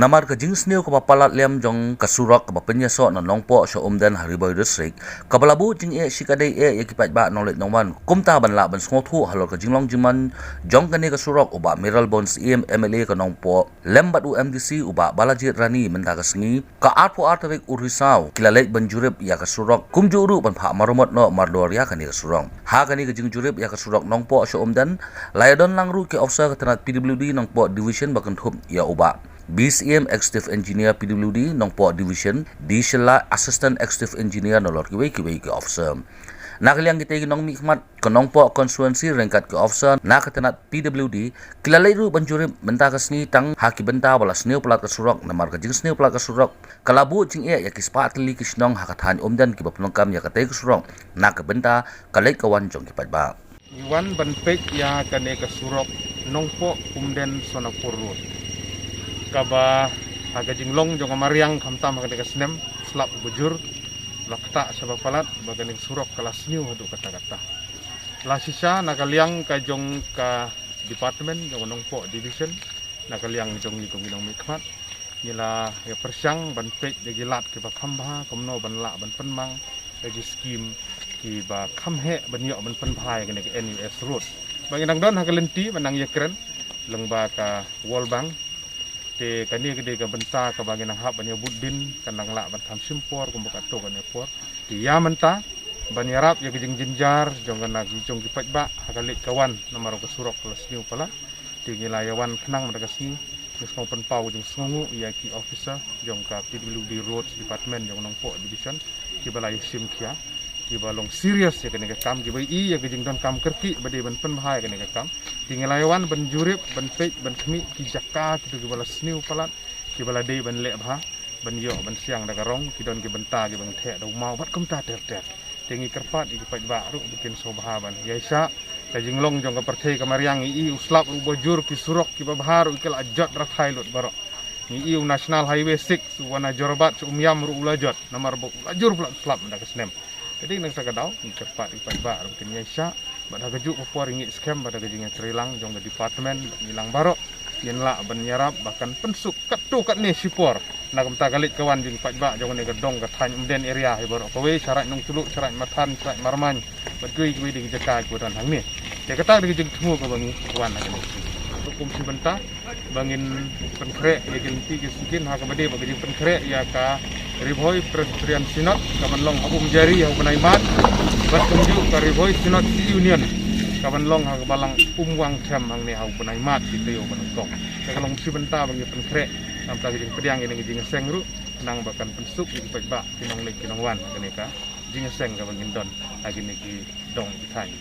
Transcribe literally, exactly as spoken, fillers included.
Namar ka jingsniew kaba palat liam jong ka surok kaba pynïasoh na Nongpoh sha Umden ha Ri Bhoi District, kaba la buh jingeh shikatdei eh ïa ki paidbah nongleit nongwan, kumta ban lah ban sngewthuh halor ka jinglong jingman jong kane ka surok, u Bah Mayralborn Syiem, M L A ka Nongpoh, lem bad u M D C u Bah Balajied Rani, mynta ka sngi ka arphew ar tarik u Risaw, ki la leit ban jurip ïa ka surok, kumjuh ruh ban phah maramot noh mardor ïa kane ka surok. Ha kane ka jingjurip ïa ka surok Nongpoh sha Umden, la ïadon lang ruh ki officer ka tnat P W D Nongpoh Division, ba kynthup ïa u Bah B Syiem, Executive Engineer P W D Nongpoh Division, D Shylla, Assistant Executive Engineer, nalor kiwei kiwei ki officer. Na ka liang kitei ki nongmihkhmat ka Nongpoh constituency ryngkat ki officer na ka tnat P W D, ki la leit ruh ban jurip mynta ka sngi tang ha ki bynta ba la sniew palat ka surok, namar ka jingsniew palat ka surok ka la buh jingeh ïa ki spah tylli ki shnong ha ka thaiñ Umden kiba pyndonkam ïa katei ka surok na ka bynta ka leit ka wan jong ki paidbah. Ngi wan ban peit ïa kane ka surok Nongpoh Umden Sonapur Road, kaba ha ka jinglong jong ka mariang, khamtam ha kane ka snem, slap bujur, la ktah shaba palat, ba kane ka surok ka la sniew haduh katta katta. La shisha na ka liang ka jong ka department jong ka Nongpoh Division, na ka liang jong ngi kum ki nongmihkhmat, ngi la ïa pyrshang ban peit da ki lad kiba kham bha kumno ban lah ban pynmang ïa ki skim kiba kham heh ban ïoh ban pynbha ïa kane ka N U S road. Ba ngi nang don ha ka lynti ban nang ïakren lyngba ka World Bank. Te kane ka dei ka bynta kaba ngi nang hap ban ïa bud dien, kan nang lah ban kham shim por kumba katto katne por. Te ïa mynta ban ïarap ïa ka jingjynjar jong ka na ki jong ki paidbah ha ka leit ka wan namar ka surok ka la sniew palat. Te ngi la ïa wan khnang mynta ka sngi, ngi sngewpynpaw jingsngewnguh ïa ki officer jong ka P W D Roads Department jong Nongpoh Division, kiba la ïa shim khia, kiba long serious ïa kane ka kam, kiba ïohi ïa ka jingdonkam kyrkieh ba dei ban pynbha ïa kane ka kam. Te ngi la ïa wan ban jurip, ban peit, ban khmih ki jaka kito kiba la sniew palat, kiba la dei ban leh bha, ban ïoh ban siang da ka rong, ki don ki bynta kiba ngi theh da u maw bad kumta ter ter. Te ngi kyrpad ïa ki paidbah ruh ba kin sngewbha ban ïaishah. Ka jinglong jong ka pyrthei ka mariang, ngi ïohi u slap ruh ba jur, ki surok kiba bha ruh ki la jot rathai lut baroh. Ngi ïohi u National Highway six, u wan na Jorabat sha Umiam ruh u la jot, namar ba u la jur palat u slap mynta ka snem. Te dei nangta ka daw ngi kyrpad ïa ki paidbah ruh ba kin ïaishah. Bad ha kajuh ka por ngi skhem bad ha ka jingïatreilang jong ka department bad ngi lang baroh, ngin lah ban ïarap ba kan pynsuk katto katne shipor na ka bynta ka leit ka wan jong ki paidbah jong kane ka dong ka thaiñ Umden area hi baroh kawei, Sharaid Nongtluh, Sharaid Mathan, Sharaid Marmain, bad kiwei kiwei de ki jaka kiba don hangne. Te kata ka dei ka jingthmu kaba ngi wan ha kane. Kum shi bynta ba ngin pynkhreh ïa ki lynti ki syngkien ha kaba dei bad ka jingpynkhreh ïa ka Ri Bhoi Presbyterian Synod ka ban long ha Umjari ha u bnai March, bad kumjuh ka Ri Bhoi Synod Union ka ban long ha ka balang Umwangthem hangne ha u bnai March, ki taïew ba nyngkong. Te ka long shi bynta ba ngi pynkhreh na ka bynta ka jingpdiang ïa kane ka jingïaseng ruh, khnang ba kan pynsuk ïa ki paidbah ki nongleit ki nongwan ha kane ka jingïaseng kaba ngin don ha kine ki dong ki thaiñ.